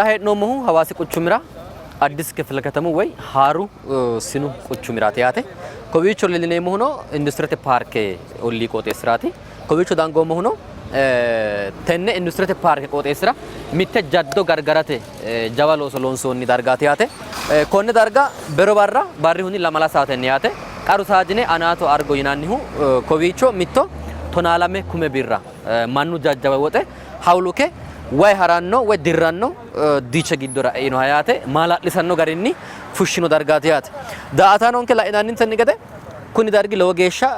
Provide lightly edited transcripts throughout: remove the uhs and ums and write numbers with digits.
Xa hee'noommohu Hawaasi quchumira Addis kifile katamu woy haaru sinu quchumiraati yaate. Kowiicho leellineemmohuno industirete paarke ollii qooxeessiraati. Kowiicho dangoommohuno tenne industirete paarke qooxeessira mitte jaddo gargarate jawa looso loonsoonni dargaati yaate. Konne darga bero barra barrihunni lamala saatenni yaate qaru saajine Anaato Argo yinannihu kowiicho mitto 12 kume birra mannu jajja woy woxe hawuluke way haranno woy dirranno diiche giddora einoha yaate maala'lisanno garinni fushshino dargaati yaate. Daa''ataanonke la'inannintenni gede kuni dargi lowo geeshsha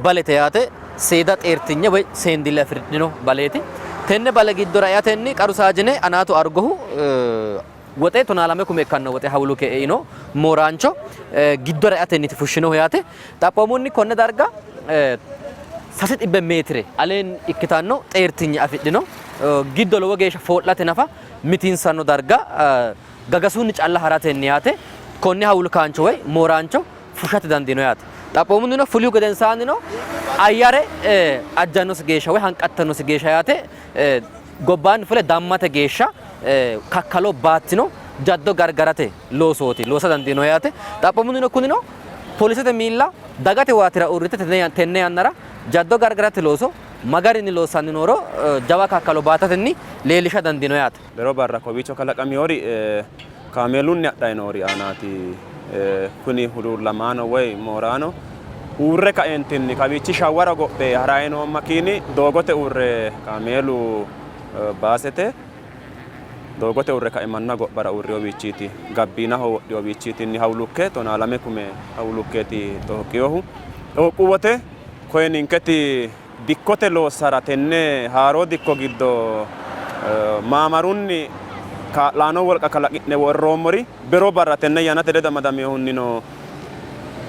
balete yaate seeda xeertinye woy seendille afi'rino baleeti. Tenne bale giddora eatenni qaru saajine Anaatu Argohu woxe 12 kume ikkanno woxe hawuluke eino mooraancho giddora eatenniiti fushshinohu yaate. Xaphoomunni konne darga 300 meetire aleenni ikkitanno xeertinye afidhino giddo lowo geeshsha foo'late nafa mitiinsanno darga gagasunni calla haratenni yaate konne hawulukaancho woy mooraancho fushshate dandiino yaate. Xaphoomunnino fulihu gedensaannino ayyare ajjannosi geeshsha woy hanqattannosi geeshsha yaate gobbaanni fule dammate geeshsha kakkalo baattino jaddo gargarate loosooti loosa dandiino yaate. Xaphoomunnino kunino polisete miilla dagate waatira uurrite tenne yannara jaddo gargarate looso ma garinni loossanni nooro jawa kakkalo baatatenni leellisha dandiino yaate. Bero barra kowiicho kalaqaminori kaameelunni hadhanni noori aanaati. Kuni huluullamaano woy mooraano uurre kaeentinni kawiichi shawwara hogophe harayi noo makiini doogote uurre kaameelu baasete doogote uurre kae manna gobbara uurrinowiichiiti. Gabbiinaho wodhinowiichiitinni hawulukke 12 kume hawulukkeeti xooqinohu. Xooqqu wote koye ninketi dikkote loossara tenne haaroo dikko giddo maamarunni kaa'laano wolqa kalaqi'ne worroommori bero barra tenne yannate ledo amadaminohunnino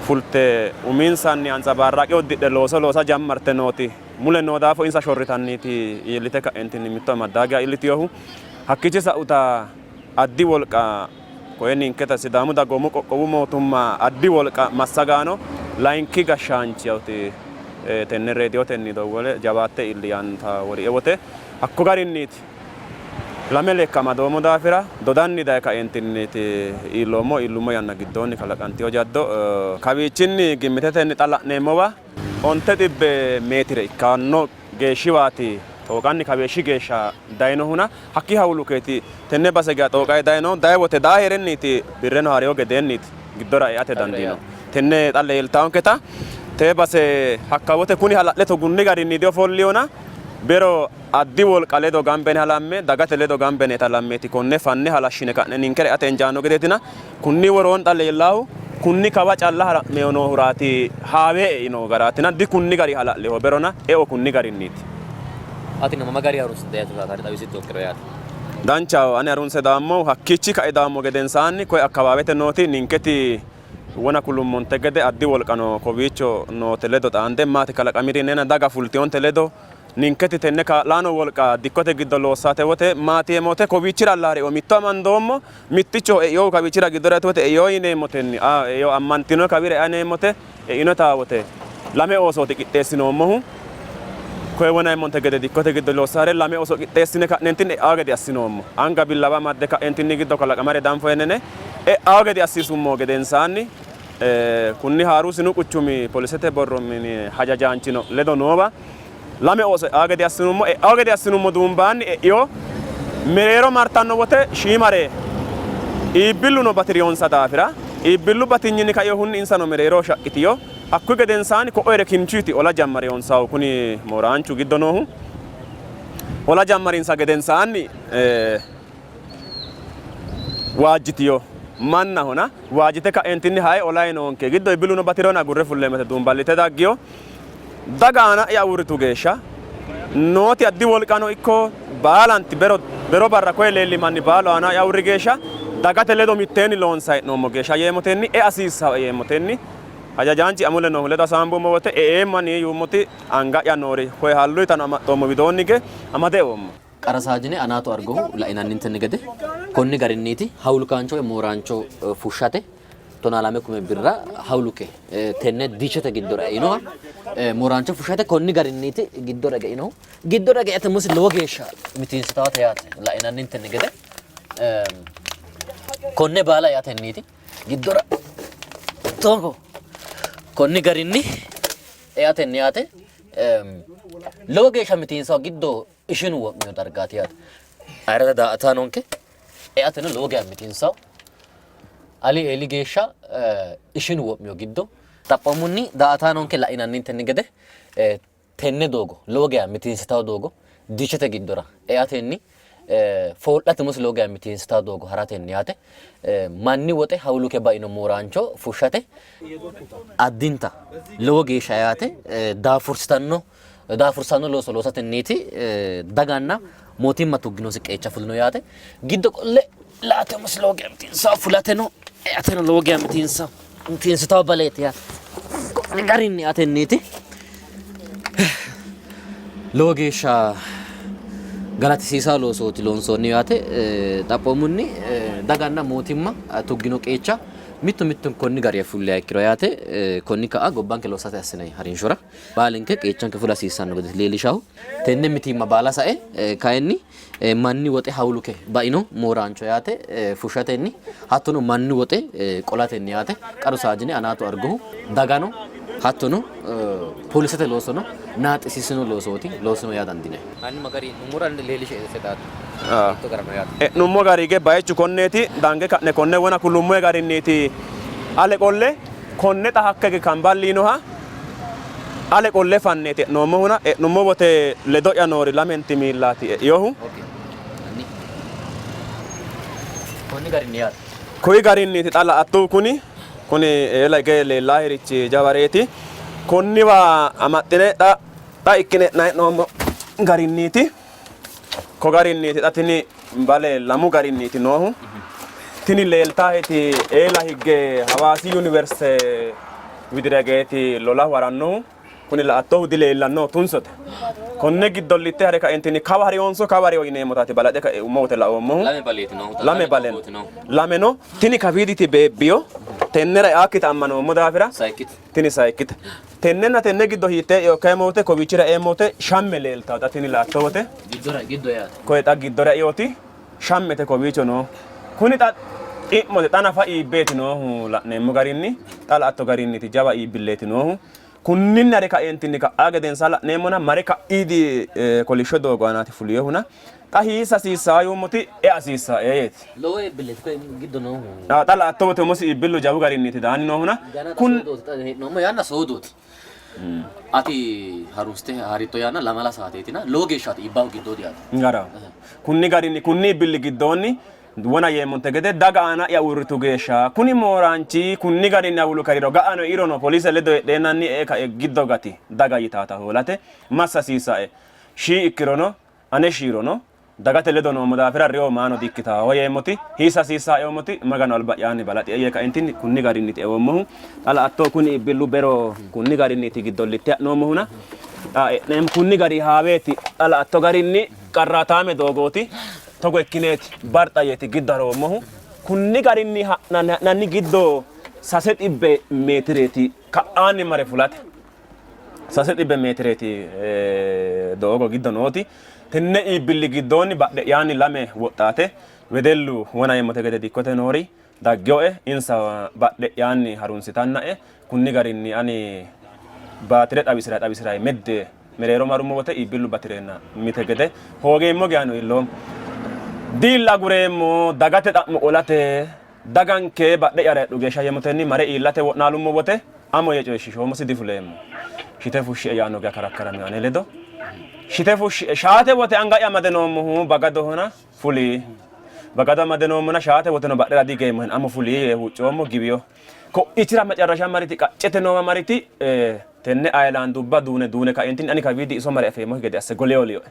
fulte uminsanni antsabaarraaqe uddidhe looso loosa jammarte nooti mule noo daafo insa shorritanniiti iillite ka'entinni mitto amaddaa geya iillitinohu. Hakkiichi sa'uta addi wolqa koye ninketa Sidaamu dagoomu qoqqowu mootumma addi wolqa massagaano layinki gashshaanchi yawuti tenne reediyotenni dowwole jawaatte iilli yaanta worie wote hakko garinniiti lame lekka amadoomo daafira dodanni daye kaeentinniiti iilloommo. Iillummo yanna giddoonni kalaqantino jaddo kawiichinni gimmitetenni xa la'neemmowa 900 meetire ikkanno geeshshiwaati xooqanni kaweeshshi geeshsha dayinohuna hakkii hawulukeeti tenne base geya xooqayi dayino. Dayi wote daa hee'renniiti birreno hariyo gedeenniiti giddora eate dandiino. Tenne xa leeltaonketa tee base hakka wote kuni hala'le togunni garinni diofolliyona bero addi wolqa ledo gambene halamme dagate ledo gambene halammeeti konne fanne halashshine ka'ne ninkera eate injaanno gedeetina Kunni woroon xa leellaahu kunni kawa calla hara'meo noohuraati haawee eino garaatina di kunni gari hala'leho berona eo kunni garinniiti. Atino ma gari harunsite dayatto saatare xawisittonkero yaate. Danchaho, ani harunse daammohu hakkiichi kae daammo gedensaanni koye akkawaawete nooti ninketi wona kulummonte gede addi wolqano kowiicho noote ledo xaande maati kalaqamiri yineenna daga fultiyonte ledo Ninketi tenne kaa'laano wolqa dikkote giddo loossate wote maati yeemmote kowiichira allaare mitto amandoommo mittichoho eiohu kawiichira giddora wote eio yineemmotenni eio ammantino kawira ea yineemmote einota wote lame oosooti qixxeessinoommohu koye wona yeemmonte gede dikkote giddo loossare lame ooso qixxeessine ka'neentinni e'ao gede assinoommo anga billawa amadde ka'eentinni giddo kalaqamare danfo yenene e'ao gede assisummo gedensaanni kunni haaru sinu quchumi polisete borro mini hajajaanchino ledo noowa Lame ooso e'aa gede assinummo, e'ao gede assinummo duumbaanni e'io mereero martanno wote shiimare iibbilluno bati'rinonsa daafira, iibbillu batinyinni kainohunni insano mereeroho shaqqitino. Hakkuyi gedensaanni ko'o hee're kinchuyiti ola jammarinonsahu kuni mooraanchu giddo noohu ola jammarinsa gedensaanni waajjitino. Mannahona waajjite ka'eentinni hayi olayi noonke giddo iibbilluno bati'rona agurre fulleemmo yite duumballite daggino. Daga aana'ya uurritu geeshsha nooti addi wolqano ikko baalanti bero bero barra koye leelli manni baalu aana'ya uurri geeshsha dagate ledo mitteenni loonsanni hee'noommo geeshsha yeemmotenni ea hasiissanno yeemmotenni hajajaanchi'ya mule noohu ledo hasaambummo wote e''eemmo ani yuummoti anga'ya noori koye hallu yitano amaxxoommo widoonni hige amade eoommo. Qara saajine Anaato Argohu la'inannintenni gede konni garinniiti hawulukaancho woy mooraancho fushshate 12 kume birra hawuluke tenne diichete giddora einoha mooraancho fushshate konni garinniiti giddora einohu. Giddora eate musi lowo geeshsha mitiinsitaate yaate la'inannintenni gede. Konne baala eatenniiti giddora togo konni garinni eatenni yaate lowo geeshsha mitiinsawo giddo ishinu wo'mino dargaati yaate. Ayirrada daa''ataanonke eateno lowo geeshsha mitiinsawo ali eeli geeshsha ishinu wo'mino giddo xaphoomunni daa''ataanonke la'inannintenni gede Tenne doogo lowo geya mitiinsitanno doogo diishete giddora eatenni foo'late umosi lowo geya mitiinsitanno doogo haratenni yaate manni woxe hawuluke baino mooraancho fushshate addinta lowo geeshsha yaate daafursitanno daafursanno looso loosatenniiti daganna mootimma tugginosi qeecha fulino yaate. Giddo qolle laate umosi lowo geya mitiinsawo fulateno eateno lowo geya mitiinsawo mitiinsitawo baleeti yaate. Konni garinni atenniiti lowo geeshsha galatisiisawo loosooti loonsoonni yaate. Xaphoomunni daganna mootimma tuggino qeecha mittu mittunkunni gari fulliha ikkiro yaate konni ka'a gobbanke lossate assinanni harinshora baalinke qeechanke fula hasiissanno gede leellishahu. Tenne mitiimma baala sae kayinni manni woxe hawuluke baino mooraancho yaate fushshatenni hattono mannu woxe qolatenni yaate qaru saajine Anaatu Argohu dagano hattono poolisete loosono naaxxisiisino loosooti loosino yaa dandiinanni. Hanni ma gari e'nummoro hanni leellishie sedaatu hiitto gara no yaate. E'nummo gari hige bayichu konneeti, dange ka'ne konne wona kullummohe garinniiti ale qolle konne xa hakka hige kamballi yiinoha Ale qolle fanneeti e'noommohuna, e'nummo wote ledo'ya noori lamenti miillaati e'inohu. Konni garinni yaate. Kuyi garinniiti xa la''attohu kuni, kuni eela hige leellaaherichi jawareeti. Konniwa amaxxine xa xa ikkine e'nanni hee'noommo garinniiti. Ko garinniiti xa tini bale lamu garinniiti noohu. Tini leeltaaheti eela higge Hawaasi Yuniversite widira higeeti lolahu harannohu. Kuni la''attohu dileellannoho tunsote. Konne giddollitte hare kaentinni kawa hariyonso kawa hariyo yineemmotaati balaxe kae umo wote laoommohu. Lame baleeti noohu. Lame bale no. Lame no. Tini kawiiditi beebbiyo tennera eakkita ammanoommo daafira Sayikkite. Tini sayikkite. Tennenna tenne giddo hiittee eokka yeemmo wote kowiichira eemmo wote shamme leeltawo xa tini laatto wote. Giddora giddo yaate. Koye xa giddora eoti shammete kowiicho noo. Kuni xa xi'mote xa nafa iibbeeti noohu la'neemmo garinni xa la'atto garinniti jawa iibbilleeti noohu. Kunninni hare kaeentinni ka'aa gedensaa la'neemmona mare ka'iidi kolishsho doogo aanaati fulinohuna Xa hiissa hasiissaa yuummoti ea hasiissaa yeeti. Lowo iibbilleeti koye giddo noohu. Xa la''atto wote umosi iibbillu jawu garinniiti daanni noohuna. Gana xa Kun soodooti xa hee'noommo yanna soodooti. Ati harunsite haritto yanna lamala saateetina lowo geeshshaati iibbahu giddoodi yaate. Garaho. Kunni garinni kunni iibbilli giddoonni wona yeemmonte gede daga aana'ya uurritu geeshsha kuni mooraanchi kunni garinni awulu kariro ga'ano irono polise ledo heedheennanni e''e kae giddo gati daga yitaata hoolate massa hasiissae. Shii ikkirono Ane shiirono, dagate ledo noommo daafira reyo maano diikkitawo yeemmoti, hiissa hasiissaa eoommoti, Maganu alba'yaanni balaxie yee kaentinni kunni garinniiti eoommohu. Xa la''attohu kuni iibbillu bero kunni garinniiti giddollitte ha'noommohuna, xa e'neemmo kunni gari haaweeti, xa la''atto garinni qarraataame doogooti, togo ikkineeti barxa yeeti giddo haroommohu. Kunni garinni ha'nanni ha'nanni giddo 300 meetireeti ka'aanni mare fulate. 300 meetireeti doogo giddo nooti. Tenne iibbilli giddoonni badhe'yaanni lame woxxaate wedellu wona yeemmote gede dikkote noori dagginoe. Insa badhe'yaanni harunsitannae kunni garinni ani baatire xawisi'ra xawisi'rayi medde mereero marummo wote iibbillu bati'reenna mite gede hoogeemmo geano iilloommo. Diilla agureemmo dagate xa'mo qolate Daganke badhe'yara heedhu geeshsha yemotenni mare iillate wo'naalummo wote, amo yee coyishshiishoommosi difuleemmo. Shite fushshie yaanno geya karakkaramino ane ledo. Shite fushshie, shaate wote anga'ya amade noommohu bagadohona fuli. Bagado amade noommona shaate woteno badhera dihigeemmohena amo fuli yee huuccoommo, giwiyo. Ko'ichira macarrasha mariti qaccete noowa mariti tenne ayilaandubba duune duune kaeentinni ani kawiidi iso mare afeemmokki gede asse gole olioe.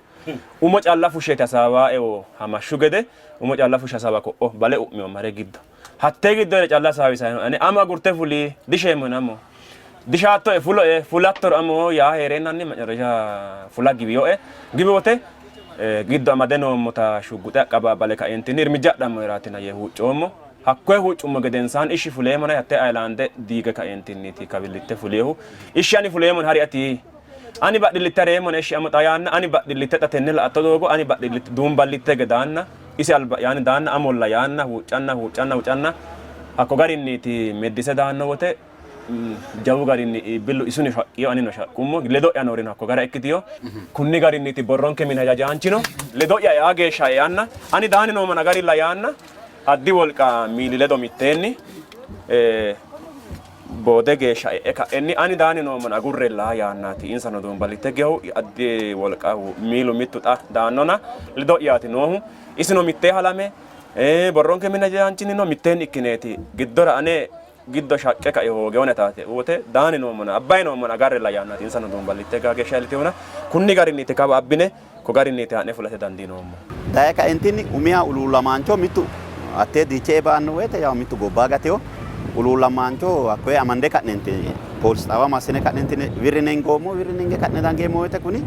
Umo calla fushsheeti hasaawaaeho hamashshu gede Umo calla fushshe hasaawa ko'o bale u'miyo mare giddo. Hattee giddo hee're calla hasaawisayi no. Ane amo agurte fuli disheemmohena amo. Dishaattoe fuloe fulattoro amo yaa hee'reennanni macarrasha fula giwiyoe. Giwi wote giddo amade noommota shugguxe aqqabaabbale kaeentinni irmijja adhammoeraatina yee huuccoommo. Hakkoye huuccummo gedensaanni ishshi fuleemmona hattee ayilaande diige kaeentinniiti kawillitte fuliehu. Ishshi ani fuleemmona hari ati Ani badhillitte reemmona ishshi amo xa yaanna ani badhillitte xa tenne la''atto doogo ani badhillitte duumballitte gedaanna. Isi alba'yaanni daanna amolla yaanna huuccanna huuccanna huuccanna hakko garinniiti meddise daanno wote jawu garinni iibbillu isino shaqqiyo anino shaqqummo ledo'ya noorino hakko gara ikkitiyo kunni garinniiti borronke mini hajajaanchino ledo'ya ea geeshsha eanna ani daanni noommona garilla yaanna addi wolqa miili ledo mitteenni Boode geeshsha e'e ka'enni ani daanni noommona agurrella yaannaati. Insano duumballitte gehu addi wolqahu miilu mittu xa daannona ledo'yaati noohu. Isino mittee halame borronke mine hajajaanchinnino mitteenni ikkineeti giddora ane giddo shaqqe kae hoogewona yitaate wote daanni noommona abbayi noommona agarrella yaannaati. Insano duumballitte gaa geeshsha iillitehuna kunni garinniiti kawa abbine ko garinniiti haa'ne fulate dandiinoommo. Daye kaentinni umiha huluullamaancho mittu hattee diiche ba'anno woyte yaw mittu gobba gatewo huluullamaancho hakkoye amande ka'neentinni poolis xaawa massine ka'neentinni wirri nengoommo wirri nenge ka'ne dangeemmo woyte kuni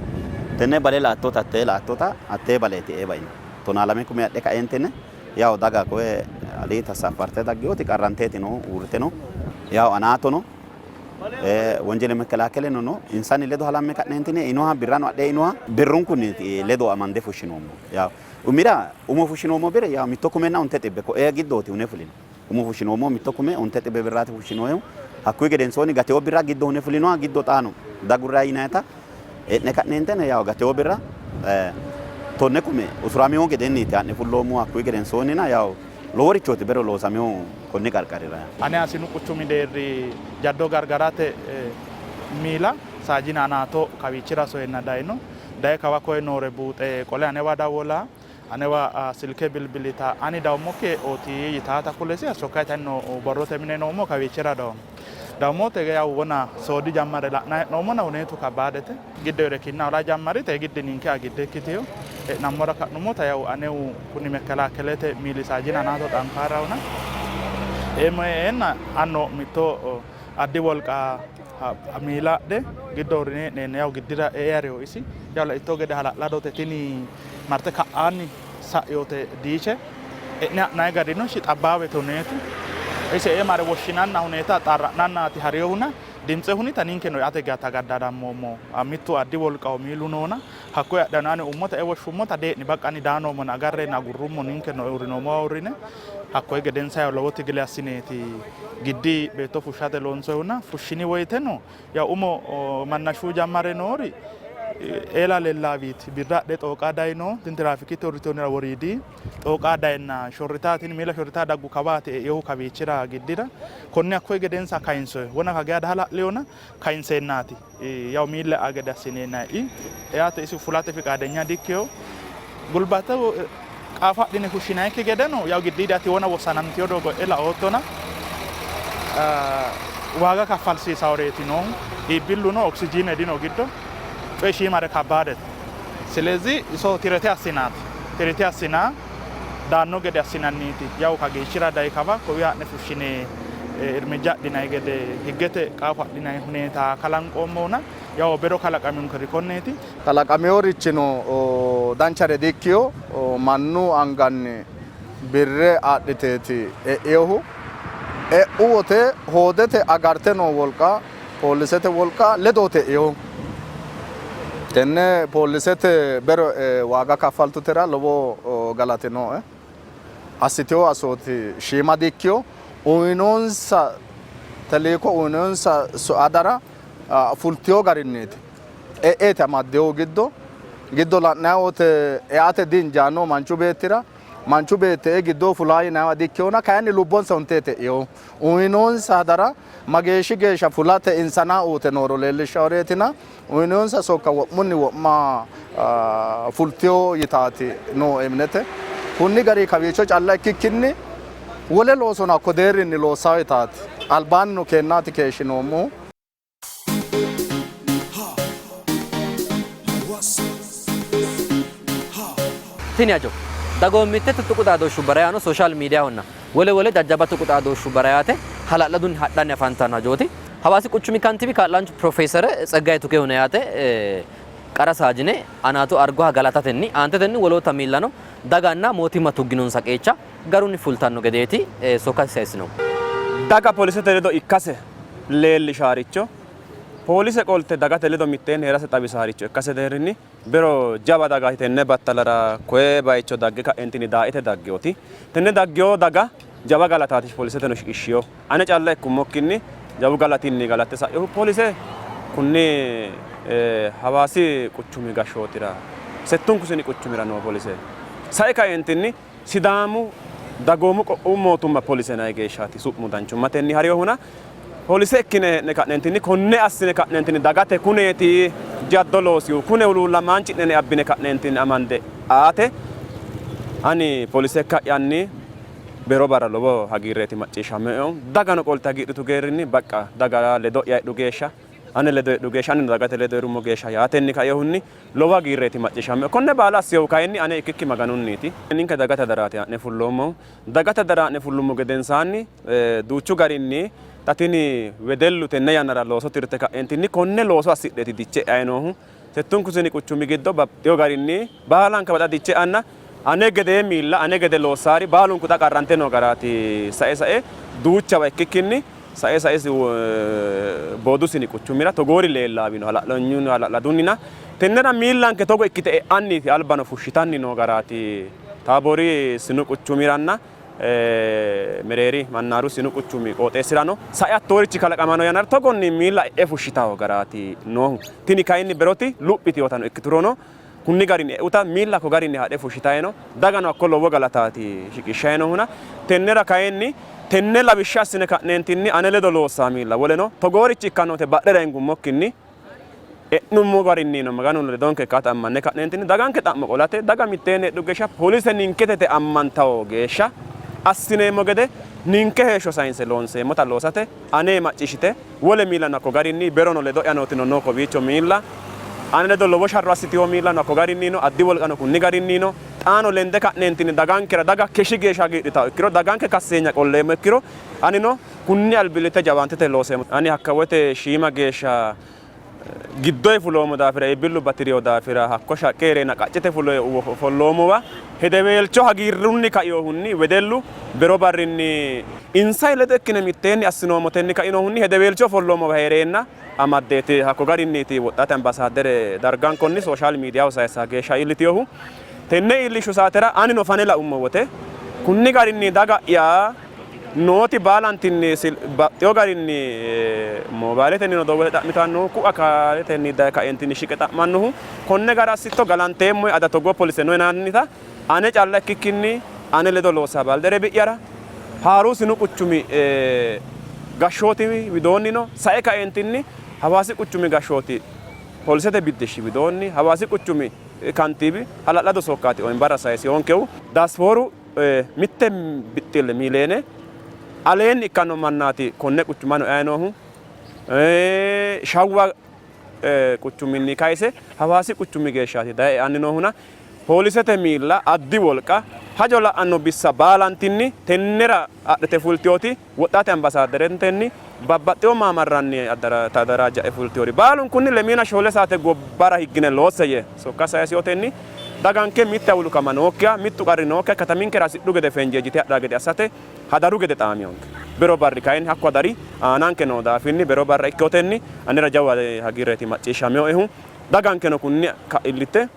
tenne bale la'attota hattee la'attota hattee baleeti ee baino tonaalame kume adhe kaeentinni yaw daga koye alii tasaffarte daggewoti qarranteeti no uurrite no yaw anaatono Wonjele mekkelaakkeleno no insanni ledo halamme ka'neentinni einoha birrano adhe einoha birrunkunni ledo amande fushshinoommo. Yaw umira umo fushshinoommo bire yaw mitto kumenna onte xibbe ko'ee giddooti hune fulino. Umo fushshinoommo mitto kume onte xibbe birraati fushshinoonnihu. Hakkuyi gedensoonni gatewo birra giddo hune fulinoha giddo xaano dagurra yinayita e'ne ka'neentene yaw gatewo birra tonne kume usuramino gedenniiti ha'ne fulloommohu hakkuyi gedensoonnina yaw Loworichooti bero loosaminohu konni qarqarira. Ane Asinu quchumi deerri jaddo gargarate miila Saajin Anaato kawiichira soyenna dayino. Daye kawa koye noore buuxe qole anewa dawwola, anewa silke bilbilita ani dawummokki e'ooti yitaata kulesi hasso kayi anino borrote mine noommo kawiichira dawummo. Dawummote yawu wona soodi jammare la'nayi hee'noommona huneetu kabbaadete. Giddo hee're kinna ola jammari, te giddi ninke a gidde ikkitino. E'nammora ka'nummota yawu anehu kuni mekkelaakelete miili saajin anaato xankaarrahona eemmo e'eenna anno mitto addi wolqa miila adhe giddo uurrine hee'neenna yawu giddira e'e hariho isi. Yawu laitto gede hala'ladote tini marte ka'aanni sa'inote diiche e'ne ha'nanni gari no ishi xabbaawete huneetu. Isi e'e mare woshshinanna huneeta xaarra'nannaati harinohuna Dimtse hunita ninkeno eate geya tagaddadammoommo. Mittu addi wolqaho miilu noona, hakkoye adhano ani ummota ee woshshummota dee'ni baqqa ani daa noommona agarreenna agurrummo ninkeno uurrinoommowa uurrine hakkoye gedensa yaw lowo tigile assineeti giddi beetto fushshate loonsoyihuna fushshini woyteno yaw umo manna shuu jammare noori eela lellaawiiti birra adhe xooqa dayino tini tiraafikite uurritinoriwa woriidi xooqa dayenna shorritaa tini miila shorritaa daggu kawaati e'inohu kawiichira giddira Konne hakkoye gedensa kayinsoyi. Wona kageya dihala'liyona kayinseennaati yawu miilla e'a gede assineenna e'i. Eate isi fulate fiqaadenya dikkino. Gulbate qaafo adhine fushshinayikki gedeno yawu giddiidi ati wona wossanantino doogo e'e laoottona waaga kaffalsiisaworeeti noohu. Iibbilluno oksijiine dino giddo. Coyi shiimare kabbaadete. Silezi iso tirete assinaati. Tirete assinaa. daanno gede assinanniiti. Yawu kageeshshira dayi kawa kowi haa'ne fushshine irmijja adhinanni gede higgete qaafo adhinanni huneeta kalanqoommohuna yawo bero kalaqaminonkeri konneeti. Kalaqaminorichino danchare di-ikkino, mannu anganni birre adhiteeti e'inohu. E'u wote hoodete agarte noo wolqa Poolisete wolqa ledooti e'inohu. Tenne poolisete bero waaga kaffaltutera lowo galati nooe. Assitino assooti shiima di-ikkino. Uyinonsa teliiko, uyinonsa adara fultino garinniiti. E'eeti amaddinohu giddo. Giddo la'nanni wote eate di-injaanno manchu beettira. Manchu beetti e giddoo fulaa yinanniwa di-ikkinona kayinni lubbonsa hunteeti e'inohu. Uyinoonsa hadara mageeshshi geeshsha fulate insanaa uute nooro leellishshaworeetina uyinoonsa sokka wo'munni wo'ma fultino yitaati noo emnete. Kunni gari kawiicho calla ikkikkinni wole loosono hakko deerrinni loossawo yitaati albaannino keennaati keeshshinoommohu. Tini hajo dagoomittete tuqu xaadooshshubbara yaano social mediahonna wole wole jajjabba tuqu xaadooshshubbara yaate hala'ladunni hadhanni afantanno hajooti. Hawaasi quchumi kantiibi kaa'laanchu pirofeesere Tseggaye Tukehuna yaate qara saajine Anaatu Argoha galatatenni aantetenni wolootta miillano daganna mootimma tugginonsa qeecha garunni fultanno gedeeti sokkasi sayisinohu. Daga polisete ledo ikkase leellishaaricho. Poolise qolte dagate ledo mitteenni hee'rase xawisaaricho ikkase deerrinni bero jawa dagaati tenne battalara koye bayicho dagge ka'entinni daaete daggewoti. Tenne daggewo daga jawa galataati pooliseteno shiqishshiyo. Ane calla ikkummokkinni jawu galatinni galatte sa'inohu poolise kunni Hawaasi quchumi gashshootira settunku sini quchumira noo polise sae kaentinni Sidaamu dagoomu qoqqowu mootumma polise nayi geeshshaati su'mu danchummatenni harinohuna polise ikkine hee'ne ka'neentinni konne assine ka'neentinni dagate kuneeti jaddo loosihu kune huluullamaanchi'nene abbine ka'neentinni amande aate ani polise ikka'yanni bero barra lowo hagiirreeti macciishshaminoehu. Dagano qolte hagiidhitu geerrinni baqqa daga ledo'ya heedhu geeshsha ane ledo heedhu geeshsha anino dagate ledo hee'rummo geeshsha yaatenni kainohunni lowo hagiirreeti macciishshaminoe. Konne baala assinohu kayinni ane ikkikki Maganunniiti. Ninke dagate hadaraati ha'ne fulloommohu. Dagate hadara ha'ne fullummo gedensaanni duuchu garinni xa tini wedellu tenne yannara looso tirte ka'entinni konne looso assidheeti diche e'anni noohu. Settunku sini quchumi giddo babbaxxino garinni baalanka xa diche e'anna ane gedee miilla, ane gede loossaari baalunku xa qarrante noo garaati sae sae duuchawa ikkikkinni sae sae boodu sini quchumira togoori leellaawino hala'lanyunni hala'ladunnina tennera miillanke togo ikkite e'anniiti albano fushshitanni noo garaati Taaboori sinu quchumiranna mereeri Mannaaru sinu quchumi qooxeessirano sae hattoorichi kalaqamanno yannara togonni miilla e'e fushshitanno garaati noohu. Tini kayinni beroti luphi yitinotano ikkiturono kunni garinni e'uta miilla ko garinni haadhe fushshitanni no. Dagano hakko lowo galataati shiqishshanni noohuna. Tennera kayinni tenne lawishsha assine ka'neentinni ane ledo loossaa miilla woleno togoorichi ikkanno woyte badhera hingummokkinni e'nummo garinnino Maganu ledonke ikkata ammanne ka'neentinni daganke xa'mo qolate daga mitteenni heedhu geeshsha polise ninkete yite ammantawo geeshsha assineemmo gede ninke heeshsho sayinse loonseemmota loosate ane macciishshite wole miillano hakko garinni berono ledo'ya nootino no kowiicho miilla ane ledo lowo sharro assitino miillano hakko garinnino addi wolqano kunni garinnino xaano lende ka'neentinni dagankera daga keshi geeshsha hagiidhitawo ikkiro daganke kasseenya qolleemmo ikkiro anino kunni albillitte jawaantete looseemmo. Ani hakka woyte shiima geeshsha giddoyi fuloommo daafira iibbillu bati'rino daafira hakko shaqqe hee'reenna qaccete fule ofolloommowa hedeweelcho hagiirrunni kainohunni wedellu bero barrinni insa ledo ikkine mitteenni assinoommotenni kainohunni hedeweelcho ofolloommowa hee'reenna amaddeeti hakko garinniiti woxxate ambasaaddere dargankonni sooshaal miidiyaho sayissa geeshsha iillitinohu. Tenne iillishshu saatera anino fane laummo wote kunni garinni daga'ya nooti baalantinni baxxino garinni moobayiletennino dowwole xa'mitannohu ku'a kaaletenni daye kaentinni shiqe xa'mannohu konne gara assitto galanteemmohe ada togoo polise no yinannita ane calla ikkikkinni ane ledo loossa balderebi'yara Haaruu sinu quchumi gashshooti widoonnino sae kaentinni Hawaasi quchumi gashshooti polisete biddishshi widoonni Hawaasi quchumi kantiibi hala'lado sokkaati oyimbarra sayisihonkehu. Daasipooru mitte bixxille miiliyeene aleenni ikkanno mannaati konne quchumano eanni noohu. Shawwa quchuminni kayise Hawaasi quchumi geeshshaati daye eanni noohuna poolisete miilla, addi wolqa, hajo la'anno bissa baalantinni tennera adhite fultinoti woxxaate ambasaaderentenni babbaxxino maamarranni tadaraajja'e fultinori baalunkunni lemiina shoole saate gobbara higgine loosse yee sokka sayisinotenni daganke mitte hawulukama nookkiha, mittu qarri nookkiha kataminkera hasidhu gede fenjeejjite hadhanno gede assate hadaru gede xaamiyonke. Bero barri kayinni hakku hadari aananke noo daafinni bero barra ikkinotenni anera jawu hagiirreeti macciishshaminoehu. Dagankeno kunni ka'a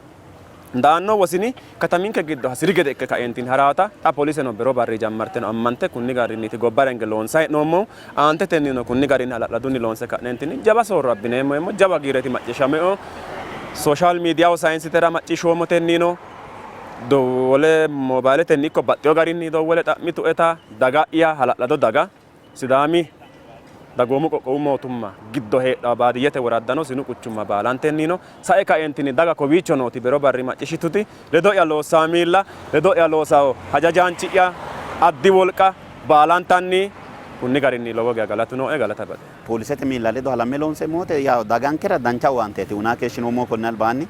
daanno wosini kataminke giddo hasi'ri gede ikke kaeentinni haraata xa poliseno bero barri jammarteno ammante kunni garinniiti gobbara hinge loonsanni hee'noommohu. Aantetennino kunni garinni hala'ladunni loonse ka'neentinni jawa soorro abbineemmo yeemmo. Jawa hagiirreeti macciishshaminoehu. Sooshaal miidiyaho sayinsitera macciishshoommotennino dowwole moobayiletenni ikko baxxino garinni dowwole xa'mitueta daga'ya hala'lado daga Sidaami dagoomu qoqqowu mootumma giddo heedhanno baadiyyete woraddano sinu quchumma baalantennino sae kaentinni daga kowiicho nooti bero barri macciishshituti ledo'ya loossanno miilla, ledo'ya loosanno hajajaanchi'ya addi wolqa baalantanni kunni garinni lowo geya galatu nooe, galata baxeemmo. Poolisete miilla ledo halamme loonseemmo wote yawo dagankera dancha owaanteeti uyinanni keeshshinoommohu konni albaanni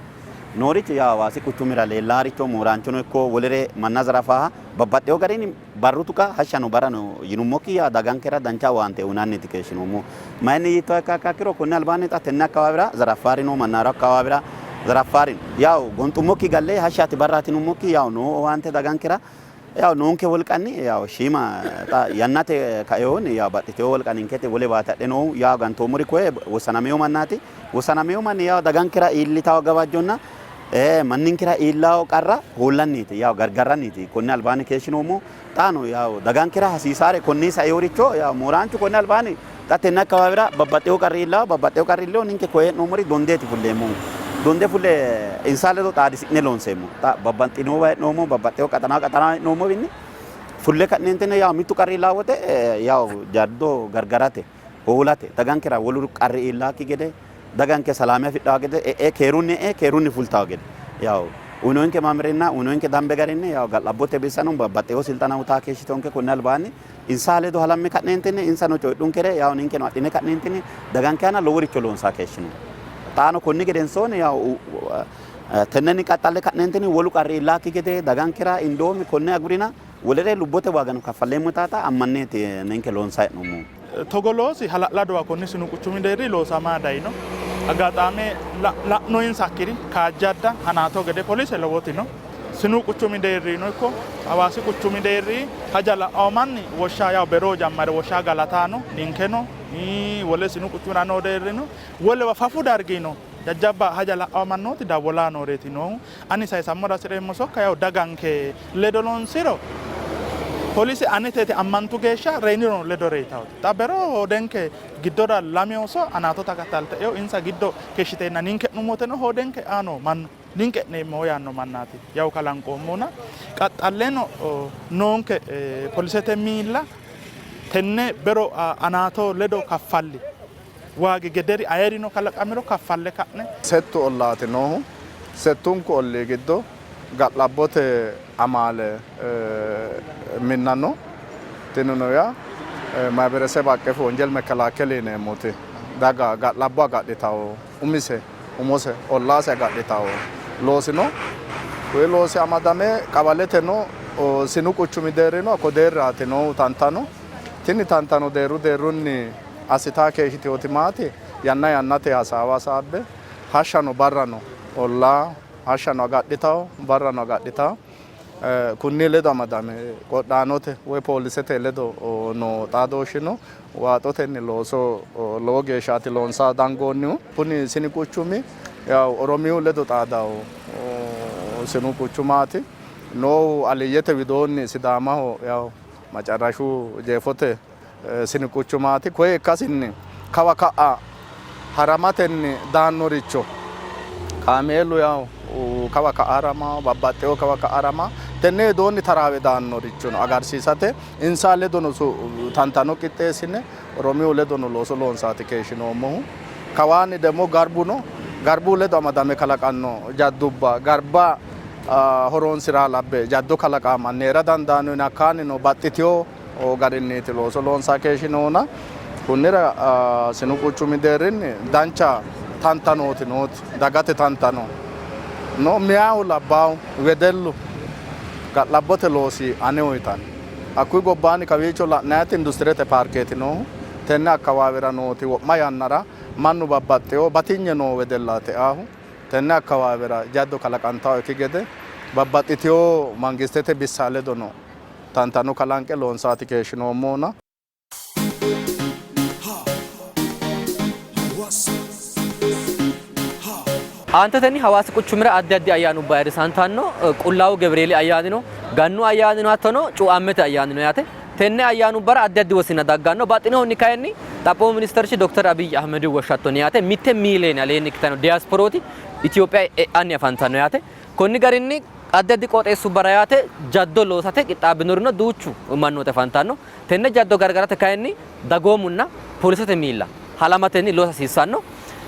noorichi yawo Hawaasi quchumira leellaaricho mooraanchono ikko wolere manna zarafaaha babbaxxewo garinni Barru tuqa hashshano barrano yinummokki yaa dagankera dancha owaante uynanniiti keeshshinoommohu. Mayinni yiittoha ikka ikkiro konni albaanni xa tenne akkawaawera zaraffaari no, Mannaaru akkawaawera zaraffaari no. Yawu gonxummokki galle hashshaati barraati yinummokki yawu noo owaante dagankera Yaw noonke wolqanni yaw shiima xa yannate kainohunni yaw baxxitewo wolqa ninkete wole baate adhe noohu yaw gantoommori koye wossanamewo mannaati. Wossanamewo manni yaw dagankera iillitawo gawajjonna manninkera iillawo qarra hoollanniiti yaw gargarranniiti konni albaanni keeshshinoommohu. Xaano yaw dagankera hasiisaare konni saeworicho yaw mooraanchu konni albaanni xa tenne akkawaawera babbaxxewo qarri iillawo babbaxxewo qarri iilliro ninke koye hee'noommori dondeeti fulleemmohu. Donde fulle insa ledo xaadisi'ne loonseemmo. Xa babbaxxinowa hee'noommo babbaxxewo qaxana qaxana hee'noommowinni fulle ka'neentinni yaw mittu qarri iillawo wote yaw jaddo gargarate hoolate dagankera wolu qarri iillaakki gede daganke salaame afidhawo gede e'e keerunni e'e keerunni fultawo gede yaw uyinoonke maamirinna uyinoonke dambe garinni yaw ga'labbote bissano babbaxxewo silxana utaa keeshshitonke konni albaanni insa ledo halamme ka'neentinni insano coyidhunkere yaw ninkeno adhine ka'neentinni daganke aana loworicho loonsaa keeshshino. Xaano konni gedensoonni yaw tennenni qaxxalle ka'neentinni wolu qarri iillaakki gede dagankera indoomi konne agurina wolere lubbote waagano kaffalleemmo taata ammanneeti ninke loonsaa hee'noommohu. Togo loosi hala'ladowa konni sinu quchumi deerri loosama dayino. Aggaxaame la'noyinsakkiri kaajjadda hanaato gede polise lowoti no. Sinu quchumi deerrino ikko Hawaasi quchumi deerri haja la'awo manni woshsha yawo beroo jammare woshsha galatano ninkeno wole sinu quchumira noo deerrino wolewa fafu dargino jajjabba haja la'awo mannooti dawwolaa nooreeti noohu. Ani sayisammora hasi'reemmo sokka yawo daganke ledo loonsiro polise anetete ammantu geeshsha reyinirono ledo reyitawoti. Xa bero hoodenke giddora lame ooso anaato takatalte eo insa giddo keeshshiteenna ninke e'nummoteno hoodenke eano mannu ninke e'neemmo yaanno mannaati yawo kalanqoommona qaxxalleno noonke polisete miilla tenne bero anaato ledo kaffalli waagi gederi ayerino kalaqamiro kaffalle ka'ne. Settu ollaati noohu. Settunku ollii giddo ga'labbote amaale minna no. Tinino yaa Mahibereseb Aqqefu Wonjel Mekkelaakel yineemmoti daga ga'labbo agadhitawo umise umose ollaase agadhitawo loosi no. Kuri loosi amadame qawaleteno sinu quchumi deerrino hakko deerraati noohu tantano. Tini tantano deerru deerrunni assitaa keeshshitinoti maati? Yanna yannate hasaawa hasaabbe hashshano barrano ollaa hashshano agadhitawo barrano agadhitawo. Kunni ledo amadame qodhaanote woy poolisete ledo noo xaadooshshino waaxotenni looso lowo geeshshaati loonsa dangoonnihu. Kuni sini quchumi yaw Oromiyu ledo xaadawo sinu quchumaati. Noohu aliyyete widoonni Sidaamaho yaw macarrashu jeefote sini quchumaati. Koye ikkasinni kawa ka'a haramatenni daannoricho kaameelu yawo kawa ka'a harama, babbaxxewo kawa ka'a harama tenne widoonni taraawe daannorichono agarsiisate insa ledono tantano qixxeessine Oromiyu ledono looso loonsaati keeshshinoommohu. Kawaanni demmo garbu no. Garbu ledo amadame kalaqanno jaddubba garba horoonsi'ra labbe jaddo kalaqaa manni hee'ra dandaanno yine hakkaannino baxxitino garinniiti looso loonsanni keeshshinohuna kunnira sinu quchumi deerrinni dancha tantanooti nooti dagate tantano no meyaahu labbaahu wedellu ga'labbote loosi aneho yitanno. Hakkuyi gobbaanni kawiicho la'nanniti industirete paarkeeti noohu tenne akkawaawera nooti wo'ma yannara mannu babbaxxewo batinye noo wedellaati eaahu. Tenne akkawaawera jaddo kalaqantannokki gede babbaxxitino mangistete bissa ledono tantano kalanqe loonsaati keeshshinoommohuna. Aantetenni Hawaasi quchumira addi addi ayyaanubba ayirrisantanno. Qullaawu Gebirieeli ayyaanino, Gannu ayyaanino hattono Cuuammete ayyaanino yaate. Tenne ayyaanubbara addi addi wosinna dagganno. Baxxinohunni kayinni Xaphoomu Ministerchi Dokter Abiy Ahimedihu woshshattonni yaate mitte miiliyeene aleenni ikkitanno diyaasporooti Itophiya e'anni afantanno yaate. Konni garinni addi addi qooxeessubbara yaate jaddo loosate qixxaabbinorino duuchu mannooti afantanno. Tenne jaddo gargarate kayinni dagoomunna poolisete miilla halamatenni loosa hasiissanno.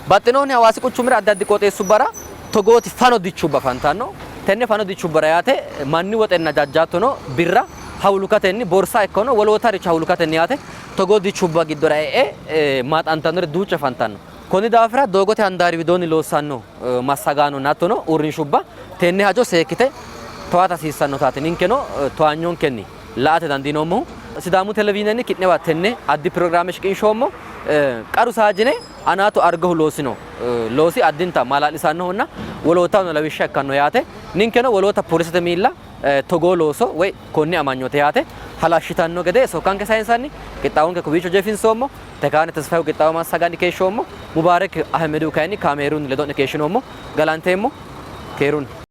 Baxxinohunni Hawaasi quchumira addi addi qooxeessubbara togooti fano dichubba afantanno. Tenne fano dichubbara yaate manni woxenna jajja hattono birra hawulukatenni borsa ikkono wolootaricho hawulukatenni yaate togoo dichubba giddora e'e maaxantannori duucha afantanno. Konni daafira doogote handaari widoonni loossanno massagaanonna hattono uurrinshubba tenne hajo seekkite towaata hasiissannotaati ninkeno towaanyonkenni la''ate dandiinoommohu. Sidaamu Televizhiinenni ki'newa tenne addi pirogiraame shiqinshoommo. Qaru saajine Anaato Argohu loosino loosi addinta maala'lisannohonna wolootahono lawishsha ikkanno yaate. Ninkeno woloota poolisete miilla togoo looso woy konne amanyoote yaate halashshitanno gede sokkanke sayinsanni qixxaawonke kowiicho jeefinsoommo. Tekaane Tesfayehu qixxaawo massaganni keeshshoommo. Mubaarek Ahimedihu kayinni kaameerunni ledo'ne keeshshinoommo. Galanteemmo. Keerunni.